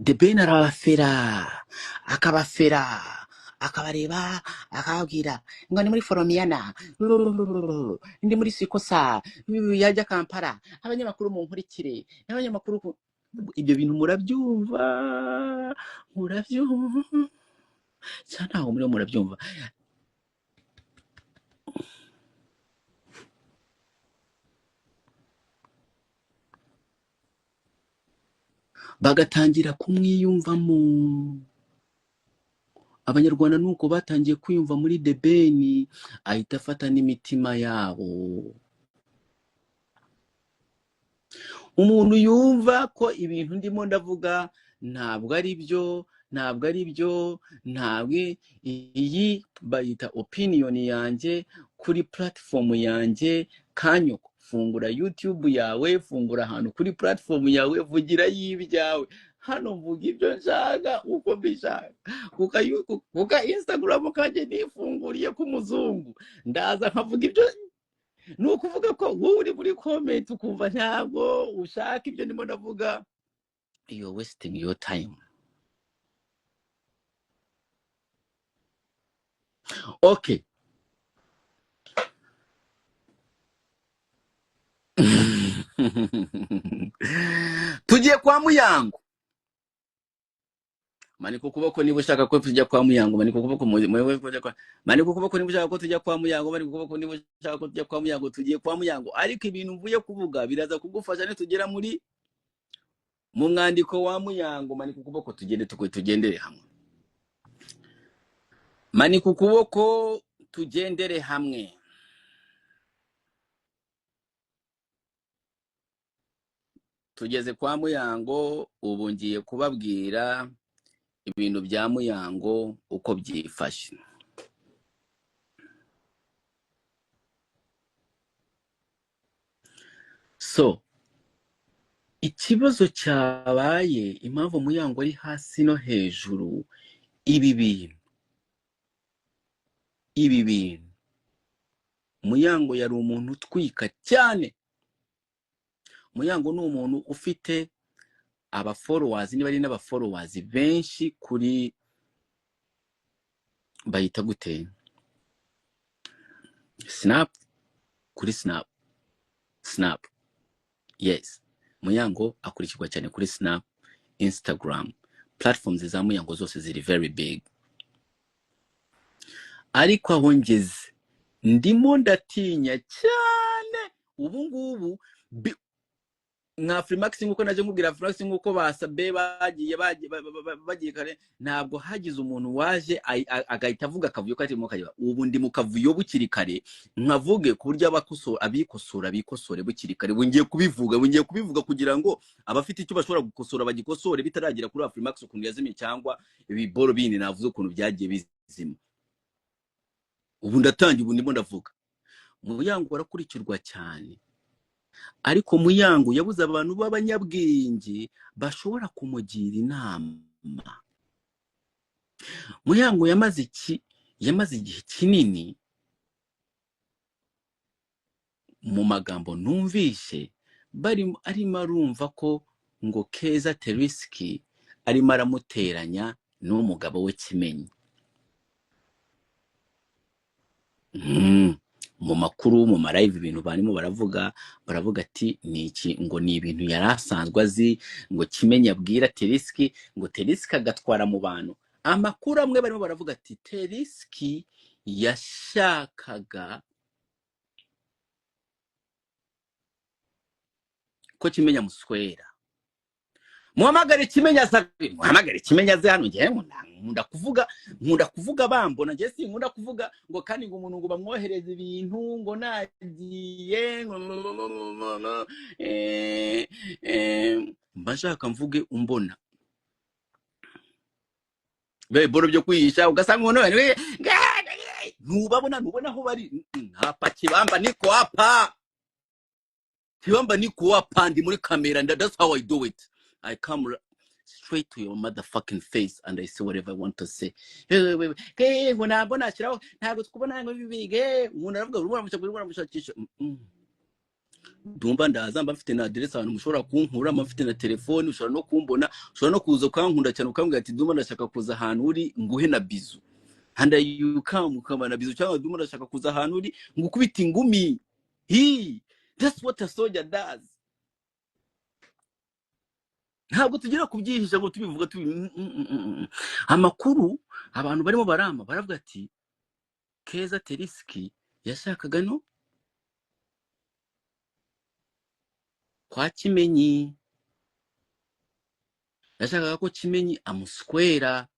The Ben arabafera, akabafera, akabareba, akababwira ngo ni muri Foromiyana, ndi muri Sikosa, yajya Kampala, abanyamakuru munkurikire, abanyamakuru ibyo bintu murabyumva, murabyumva cyangwa ntabwo muriho murabyumva? Bagatangira kumwiyumvamo. Abanyarwanda nuko batangiye kwiyumva muri The Ben, ahita afata n'imitima yabo. Umuntu yumva ko ibintu ndimo ndavuga ntabwo ari byo, ntabwo ari byo, ntabwo iyi bayita opinion yanjye kuri platform yanjye. Kanyoko, fungura YouTube yawe, fungura ahantu kuri platform yawe, vugira y'ibyawe. Hano mvuga ibyo nshaka uko mbishaka. Kuka Instagram kanjye nifunguriye k'umuzungu, ndaza nkavuga ibyo. Ni ukuvuga ko wowe uri muri comment ukumva ntabwo ushaka ibyo ndimo ndavuga, you're wasting your time. Okay, tugiye kwa Muyango. Manika ukuboko niba ushaka ko tujya kwa Muyango. Manika ukuboko, manika ukuboko niba ushaka ko tujya kwa Muyango. Manika ukuboko niba ushaka ko tujya kwa Muyango. Tugiye kwa Muyango, ariko ibintu mvuye kuvuga biraza kugufasha nitugera muri mu mwandiko wa Muyango. Manika ukuboko tugende, tugendere hamwe. Manika ukuboko tugendere hamwe. Tugeze kwa Muyango. Ubu ngiye kubabwira ibintu bya Muyango uko byifashe. So ikibazo cyabaye, impamvu Muyango ari hasi no hejuru, ibi bintu, Muyango yari umuntu utwika cyane. Muyango ni umuntu ufite abafollowers, niba ari n'abafollowers benshi kuri, bayita gute, Snap, kuri Snap, Snap, yes. Muyango akurikirwa cyane kuri Snap, Instagram, platforms za Muyango zose ziri very big. Ariko aho ngeze ndimo ndatinya cyane ubu ngubu nka Afrimax, nkuko naje nkubwira Afrimax, nkuko basabe bagiye kare, ntabwo hagize umuntu waje agahita avuga akavuyo karimo kajya. Ubu ndi mu kavuyo bukiri kare, nkavuge ku buryo abakosora abikosora bikosore bukiri kare. Ubu ngiye kubivuga, ubu ngiye kubivuga kugira ngo abafite icyo bashobora gukosora bagikosore bitaragera kuri Afrimax ukuntu yazimye, cyangwa ibiboro bindi navuze ukuntu byagiye bizima. Ubu ndatangiye, ubu ndimo ndavuga. Muyango arakurikirwa cyane, ariko Muyango yabuze abantu b'abanyabwenge bashobora kumugira inama. Muyango yamaze igihe kinini, mu magambo numvishe bari arimo arumva ko ngo Keza Terisky arimo aramuteranya n'umugabo we Kimenyi. Mu makuru, mu malive, ibintu barimo baravuga, baravuga ati ni iki, ngo ni ibintu yari asanzwe azi, ngo Kimenyi abwira Terisky, ngo Terisky agatwara mu bantu amakuru amwe. Barimo baravuga ati Terisky yashakaga ko Kimenyi amuswera. Muhamagare Kimenyi aza, muhamagare Kimenyi aze hano. Ngewe nkunda kuvuga, nkunda kuvuga bambona. Ngewe sinkunda kuvuga ngo kandi ngo umuntu ngo bamwohereze ibintu ngo nagiye ngo mba nshaka mvuge umbona. Boro byo kwihisha, ugasanga umuntu ntubabona, ntubona aho bari. Hapa kibamba niko, hapa kibamba niko, hapa ndi muri kamera, and that's how I do it. I come straight to your motherfucking face and I say whatever I want to say. Ngo ntabwo nashyiraho, ntabwo twubona ngo bibige. Umuntu aravuga, urimo uramushakisha, urimo uramushakisha. Dumba ndaza mba mfite na aderesi ahantu mushobora kunkura, mba mfite na telefoni, ushobora no kumbona, ushobora no kuza ukankunda cyane, ukambwira ati: "Dumba, ndashaka kuza ahantu uri nguhe na bisou," and you come ukaba na bisou, cyangwa: "Dumba, ndashaka kuza ahantu uri ngukubita ingumi." That's what a soldier does. Ntabwo tugira kubyihisha ngo tubivuga tubi Amakuru abantu barimo barama baravuga ati Keza Terisky yashakaga no kwa Kimenyi, yashakaga ko Kimenyi amuswera.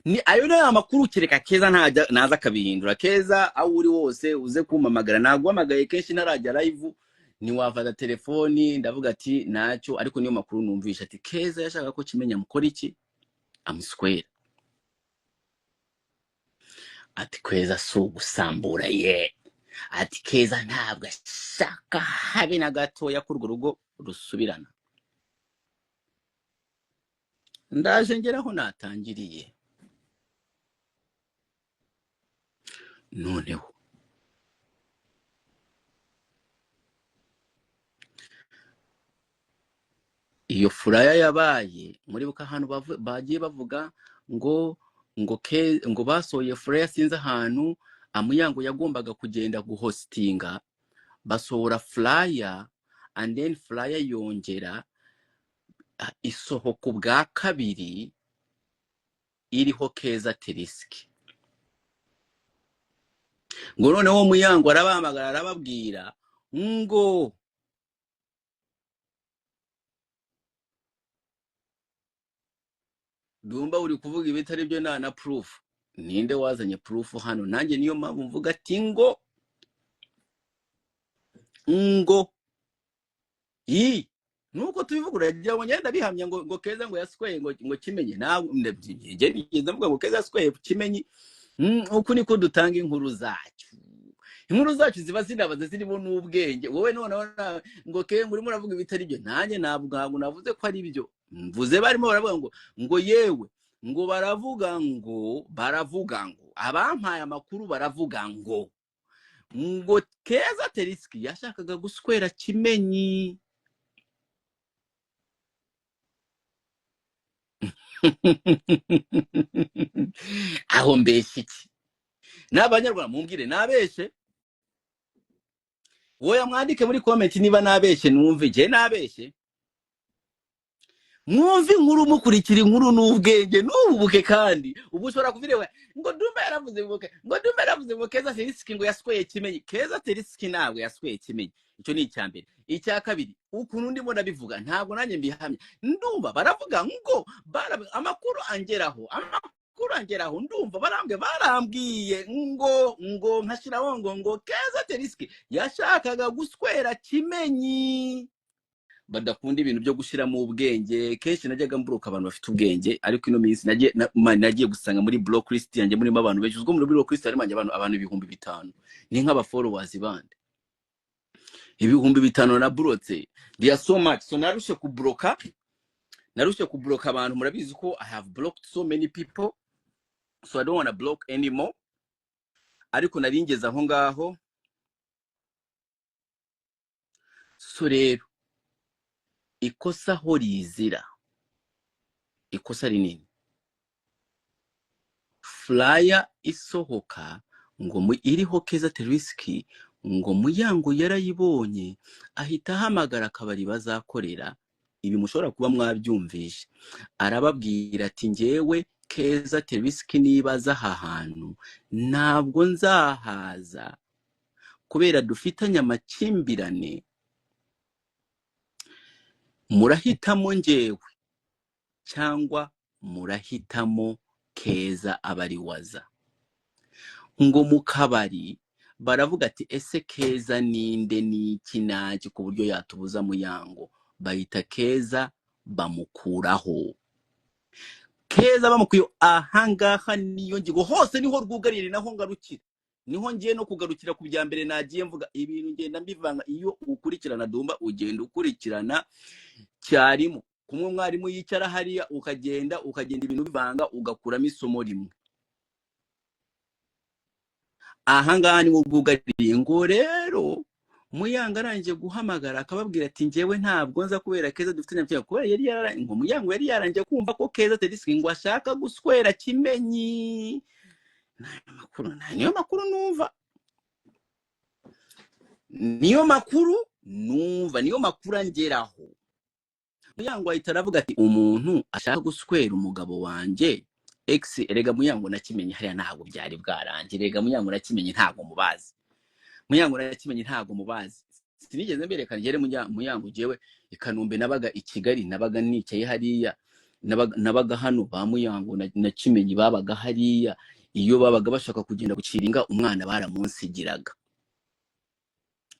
Ni ayo nayo amakuru, kereka Keza ntajya naza akabihindura. Keza, aho uri wose uze kumpamagara. Naguhamagaye kenshi ntarajya live, ntiwafata telefoni. Ndavuga ati ntacyo, ariko niyo makuru numvisha ati Keza yashakaga ko Kimenyi amukora iki? Amuswera. Ati Keza si ugusambura ye, ati Keza ntabwo ashaka habe na gatoya ko urwo rugo rusubirana. Ndaje ngeraho natangiriye. Noneho iyo flyer yabaye, muribuka ahantu bagiye bavuga ngo ngo basohoye flyer, sinzi ahantu Amuyango yagombaga kugenda guhostinga, basohora flyer and then flyer yongera isohoka ubwa kabiri iriho Keza Terisky. Ngo noneho Muyango arabahamagara, arababwira ngo Dumba uri kuvuga ibitari byo, nta na proof. Ninde wazanye proof hano? Nanjye niyo mpamvu mvuga ati ngo i nuko tubivuga uragira ngo ngenda bihamya ngo Keza ngo yasweye ngo Kimenyi. Nawe njye nigeze mvuga ngo Keza yasweye Kimenyi? Uku niko dutanga inkuru zacu. Inkuru zacu ziba zinabaze, zirimo n'ubwenge. Wowe noneho ngo ke ngo urimo uravuga ibitari byo. Nanjye ntabwo navuze ko ari byo mvuze. Barimo baravuga ngo yewe ngo baravuga ngo baravuga ngo abampaye amakuru baravuga ngo Keza Terisky yashakaga guswera Kimenyi. Aho mbeshya iki? N'abanyarwanda mumbwire nabeshe? Wowe mwandike muri comment niba nabeshe, numve je nabeshe. Mwumve inkuru, mukurikira inkuru n'ubwenge n'ububuke. Kandi ubu ushobora kubireba ngo Dumba yaravuze ngo Dumba yaravuze ngo Keza Terisky ngo yasweye Kimenyi. Keza Terisky ntabwo yasweye Kimenyi. Icyo ni icya mbere. Icya kabiri, ukuntu ndimo ndabivuga ntabwo nanjye mbihamya. Ndumva baravuga ngo amakuru angeraho, amakuru angeraho, ndumva barambwiye ngo nkashyiraho ngo Keza Terisky yashakaga guswera Kimenyi. Badakunda ibintu byo gushyiramo ubwenge. Kenshi najyaga mburuka abantu bafite ubwenge, ariko ino minsi nagiye gusanga muri block list yanjye murimo abantu benshi. Ubwo muri block list harimo abantu 5000, ni nk'aba followers bandi 5000 na burotse. They are so much, so narushe kubloka, narushe kubloka abantu. Murabizi ko I have blocked so many people, so I don't wanna block anymore, ariko nari ngeze aho ngaho. So rero ikosa aho rizira, ikosa rinini, flyer isohoka ngo iriho Keza Terisky, ngo Muyango yarayibonye ahita ahamagara akabari bazakorera. Ibi mushobora kuba mwabyumvishe. Arababwira ati: "Njyewe Keza Terisky niba aza aha hantu ntabwo nzahaza kubera dufitanye amakimbirane. Murahitamo njyewe cyangwa murahitamo Keza aba ari waza." Ngo mu kabari baravuga ati: "Ese Keza ninde n'iki naki ku buryo yatubuza Muyango?" Bahita Keza bamukuraho. Keza bamukuye ahangaha. Niyo ngingo hose niho rwugariye, ni naho ngarukira, niho ngiye no kugarukira ku bya mbere nagiye mvuga. Ibintu ngenda mbivanga. Iyo ukurikirana Dumba, ugenda ukurikirana cyarimo kumwe umwarimu yicara hariya, ukagenda ibintu bivanga, ugakuramo isomo rimwe. Ahangaha niho rwugariye. Ngo rero Muyango arangije guhamagara akababwira ati njyewe ntabwo nza kubera Keza dufitanye amakimbirane, kubera yari ngo Muyango yari yarangiye kumva ko Keza Teddy ngo ashaka guswera Kimenyi. Nta makuru, nta niyo makuru numva, niyo makuru numva, niyo makuru angeraho. Muyango ahita aravuga ati umuntu ashaka guswera umugabo wanjye ex. Erega Muyango na Kimenyi hariya ntabwo byari bwarangiye. Erega Muyango na Kimenyi ntabwo mubazi, Muyango na Kimenyi ntabwo mubazi. Sinigeze mberekana ngere Muyango. Jewe i Kanombe nabaga, i Kigali nabaga nicaye hariya, nabaga hano. Ba Muyango na Kimenyi babaga hariya. Iyo babaga bashaka kugenda gukiringa umwana baramunsigiraga.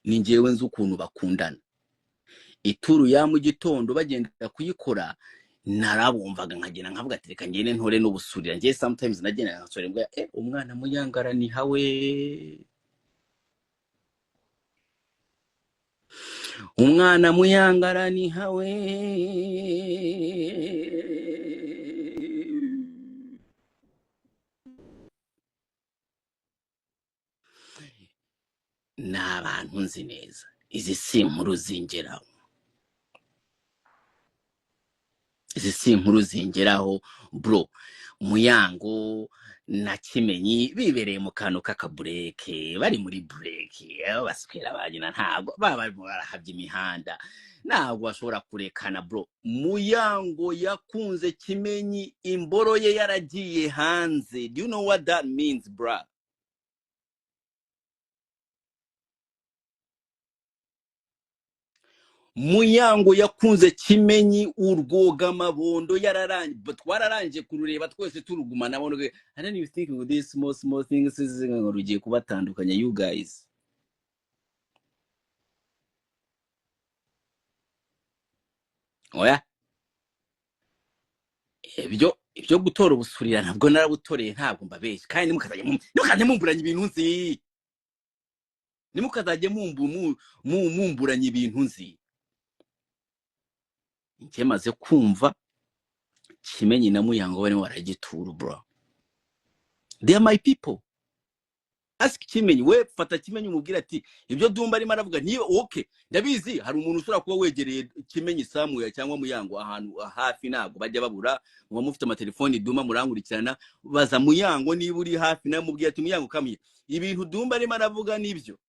Ni njyewe nzi ukuntu bakundana. Ituru ya mu gitondo bagenda kuyikora narabumvaga, nkagenda nkavuga ati reka ngende ntore n'ubusurira. Njye sometimes nagenda nkasurira mbwa umwana Muyango araniha we, umwana Muyango araniha we. Ni abantu nzi neza, izi si inkuru zingeraho, izi si inkuru zingeraho bro. Muyango na Kimenyi bibereye mu kantu k'akabureke, bari muri bureke, baswera ba nyina, ntabwo baba barimo barahabya imihanda, ntabwo bashobora kurekana bro. Muyango yakunze Kimenyi imboro ye yaragiye hanze. Do you know what that means, bro? Muyango yakunze Kimenyi urwogamabondo yararangiye, twararangije kurureba twese turugumana. And then you think with these small small things ngo rugiye kubatandukanya, you guys. Oya, ibyo gutora ubusurira ntabwo narabutoreye, ntabwo mbabeshya. Kandi ntimukazajye mumburanya ibintu nzi, ntimukazajye mumburanya ibintu nzi. Njye maze kumva Kimenyi na Muyango barimo baragitura bro. They are my people. Ask Kimenyi, we fata Kimenyi umubwire ati ibyo Dumba arimo aravuga niba okay. Ndabizi hari umuntu ushobora kuba wegereye Kimenyi Samuel cyangwa Muyango ahantu hafi, ntabwo bajya babura, muba mufite amatelefoni. Dumba murankurikirana, baza Muyango niba uri hafi nawe, mubwire ati Muyango kamye ibintu Dumba arimo aravuga nibyo.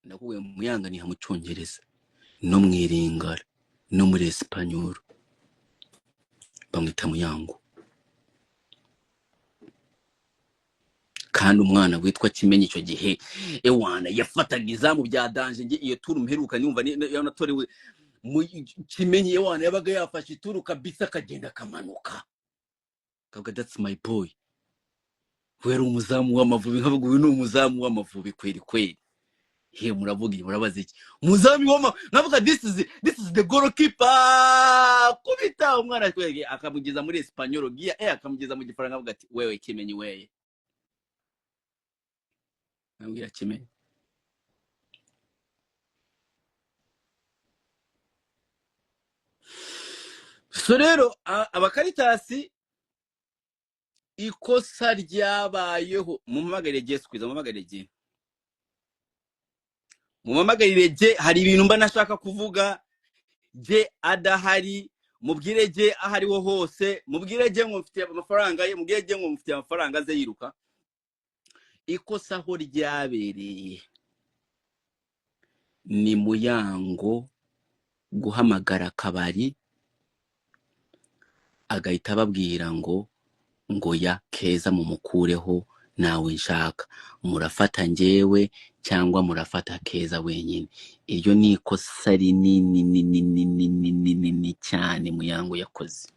Ndakubwiye Muyango niha mu Cyongereza no mu Iringara no muri Espanyol bamwita Muyango. Kandi umwana witwa Kimenyi icyo gihe ewana yafataga izamu bya danger. Nge iyo turu mperuka nyumva yanatorewe Kimenyi, ewana yabaga yafashe ituru kabisa akagenda akamanuka, kavuga that's my boy. We yari umuzamu w'Amavubi, nkavuga uyu ni umuzamu w'Amavubi kweri kweri. He muravuga murabaza iki umuzamu w'Amavubi, nkavuga this is the goalkeeper. Kubita umwana kweri akamugeza muri Espanyol gia akamugeza mu Gifaransa, avuga ati wewe Kimenyi weye, nabwira Kimenyi. So rero abakaritasi ikosa ryabayeho, mumumagarire Jesu kwiza, mumumagarire je, mumumagarire je. Hari ibintu mba nashaka kuvuga je adahari, mubwire je aho ariho hose, mubwire je ngo mfitiye amafaranga ye, mubwire je ngo mfitiye amafaranga aze yiruka. Ikosa aho ryabereye ni Muyango guhamagara akabari agahita ababwira ngo ya Keza mumukureho, nawe nshaka, murafata njyewe cyangwa murafata Keza wenyine. Iryo ni ikosa rinini nini nini nini cyane Muyango yakoze.